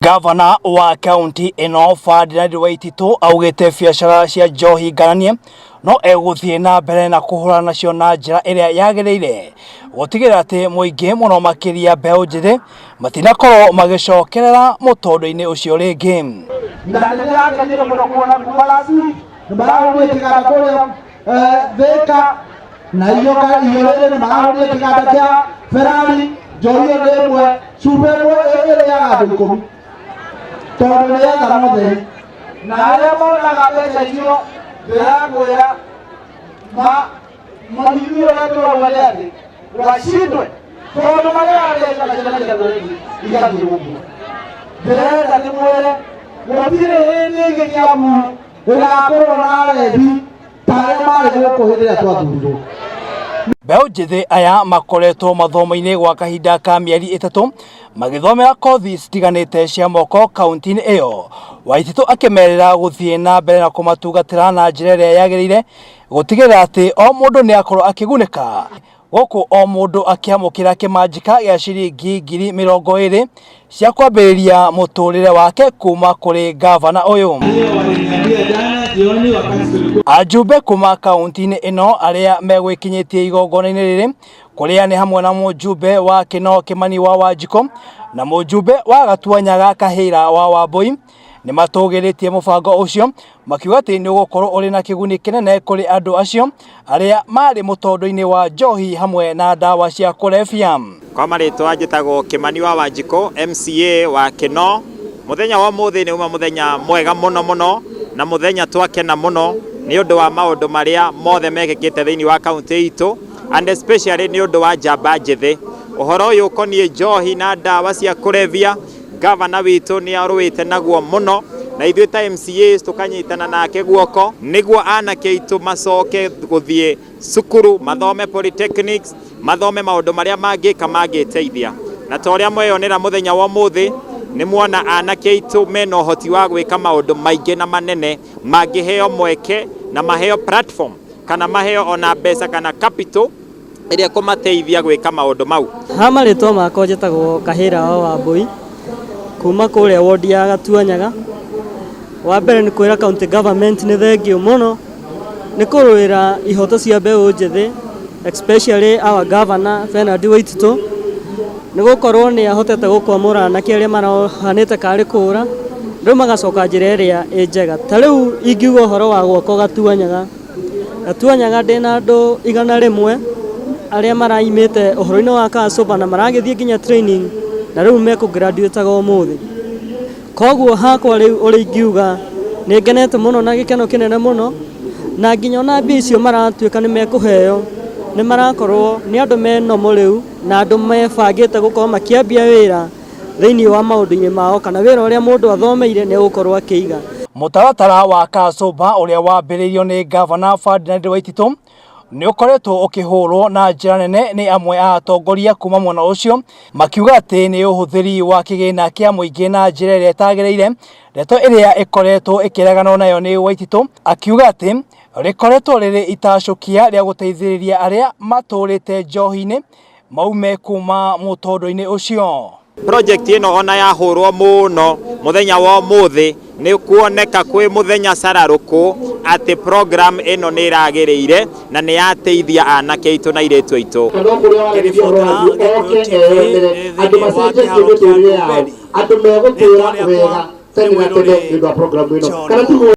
Gavana wa kaunti ĩno Ferdinand Waititu augĩte biacara cia njohi ngaranie no egũthiĩ na mbere na kũhũrana nacio na njĩra ĩrĩa yagĩrĩire gũtigĩrĩra atĩ mũingĩ mũno makĩria mbeũ njĩthĩ matinakorwo magĩcokerera mũtũndũ-inĩ ũcio rĩngĩ. Na nĩ ndĩrakenire mũno kuona kuma last week nĩ marahũrire kĩganda kũrĩa Thĩka, na iyo rĩrĩ nĩ marahũrire kĩganda kĩa Ferrari. Njohi ĩyo nĩ ĩmwe, cuba ĩmwe ĩrĩaga andũ 10 tondũ nĩ ethano theri, na arĩa monaga mbeca icio ndĩrakwĩra ma ithuĩ ũrĩa tũrauga nĩ atĩ wacindwe, tondũ marĩaga mbeca na ciana cia theri igathiĩ ũguo. Ndĩrenda ndĩmwĩre gũtirĩ hĩndĩ ĩngĩ Kĩambu ĩgakorwo na arebi ta arĩa marĩ gũkũ hĩndĩ ĩrĩa twathurirwo. Mbeũ njĩthĩ aya makoretwo mathomo-inĩ gwa kahinda ka mĩeri 3 magĩthomera kothi citiganĩte cia moko kaunti-inĩ ĩyo. Waititu akĩmerĩra gũthiĩ na mbere na kũmatungatĩra na njĩra ĩrĩa yagĩrĩire gũtigĩrĩra atĩ o mũndũ nĩ akorwo akĩgunĩka, gũkũ o mũndũ akĩamũkĩra kĩmanjĩka gĩa ciringi 20,000 cia kwambĩrĩria mũtũrĩre wake kuma kũrĩ gavana ũyũ. Ajumbe kuma kaunti-inĩ ĩno arĩa megwĩkinyĩtie igongona-inĩ rĩrĩ kũrĩa nĩ hamwe na mũjumbe wa Kĩnoo Kĩmani wa Wanjikũ na mũjumbe wa Gatuanyaga Kahĩra wa Wambui nĩ matũgĩrĩtie mũbango ũcio, makiuga atĩ nĩ ũgũkorwo ũrĩ na kĩguni kĩnene kũrĩ andũ acio arĩa marĩ mũtondo-inĩ wa njohi hamwe na ndawa cia kũrebia. Kwa marĩtwa njĩtagwo Kĩmani wa Wanjikũ, MCA wa Kĩno. Mũthenya wa ũmũthĩ nĩ uma mũthenya mwega mũno mũno, na mũthenya twakena mũno nĩ ũndũ wa maũndũ marĩa mothe mekĩkĩte thĩinĩ wa kaunti itũ, and especially nĩ ũndũ wa njamba njĩthĩ. Ũhoro ũyũ ũkoniĩ njohi na ndawa cia kũrebia, gavana witũ nĩ arũĩte naguo mũno, na ithuĩ ta MCAs tũkanyitana nake guoko nĩguo anake aitũ macoke gũthiĩ cukuru, mathome polytechnics, mathome maũndũ marĩa mangĩka mangĩteithia. Na ta ũrĩa mweyonera mũthenya wa ũmũthĩ, nĩ muona anake aitũ mena ũhoti wa gwĩka maũndũ maingĩ na manene mangĩheo mweke na maheo platform kana maheo ona mbeca kana capital ĩrĩa kũmateithia gwĩka maũndũ mau. Ha marĩtwa makwa njĩtagwo Kahĩra wa Wambui kuma kũrĩa wodi ya Gatuanyaga. Wa mbere nĩ kwĩra county government nĩ thengiũ mũno nĩ kũrũĩra ihoto cia mbeũ njĩthĩ, especially our governor Bernard Waititu, nĩ gũkorwo nĩ ahotete gũkwamũra anake arĩa marohanĩte karĩ kũra rĩu magacoka njĩra ĩrĩa ĩ njega. Ta rĩu ingiuga ũhoro wa gwakwa Gatuanyaga, Gatuanyaga ndĩna andũ 100 arĩa maraimĩte ũhoro-inĩ wa kasũba na maragĩthiĩ nginya training na rĩu mekũ graduate ũmũthĩ. Koguo hakwa rĩu ũrĩa ingiuga nĩ ngenete mũno na gĩkeno kĩnene mũno, na nginya ona mbia icio maratuĩka nĩ mekũheo nĩ marakorwo nĩ andũ me normal rĩu na andũ mebangĩte gũkorwo makĩambia wĩra thĩinĩ wa maũndũ-inĩ mao, kana wĩra ũrĩa mũndũ athomeire nĩ egũkorwo akĩiga. Mũtaratara wa kasũba ũrĩa wambĩrĩirio nĩ gavana Ferdinand Waititu nĩ ũkoretwo ũkĩhũrwo na njĩra nene nĩ amwe a atongoria kuma mwena ũcio, makiuga atĩ nĩ ũhũthĩri wa kĩgĩna kĩa mũingĩ na njĩra ĩrĩa ĩtagĩrĩire, ndeto ĩrĩa ĩkoretwo ĩkĩreganwo nayo nĩ Waititu, akiuga atĩ rĩkoretwo rĩrĩ itacũkia rĩa gũteithĩrĩria arĩa matũrĩte njohi-inĩ maume kuma mũtondo-inĩ ũcio. Project ĩno ona yahũrwo mũno mũthenya wa ũmũthĩ nĩ kuoneka kwĩ mũthenya cararũkũ atĩ program ĩno nĩ ĩragĩrĩire na nĩ yateithia anake aitũ na airĩtu aitũ. Kana kũrĩa warĩrĩria ũhoro waguo oke eyonere andũ macenjetie mĩtũrĩre yao, andũ megũtwĩra wega tene na tene nĩ ũndũ wa program ĩno kana tiguo?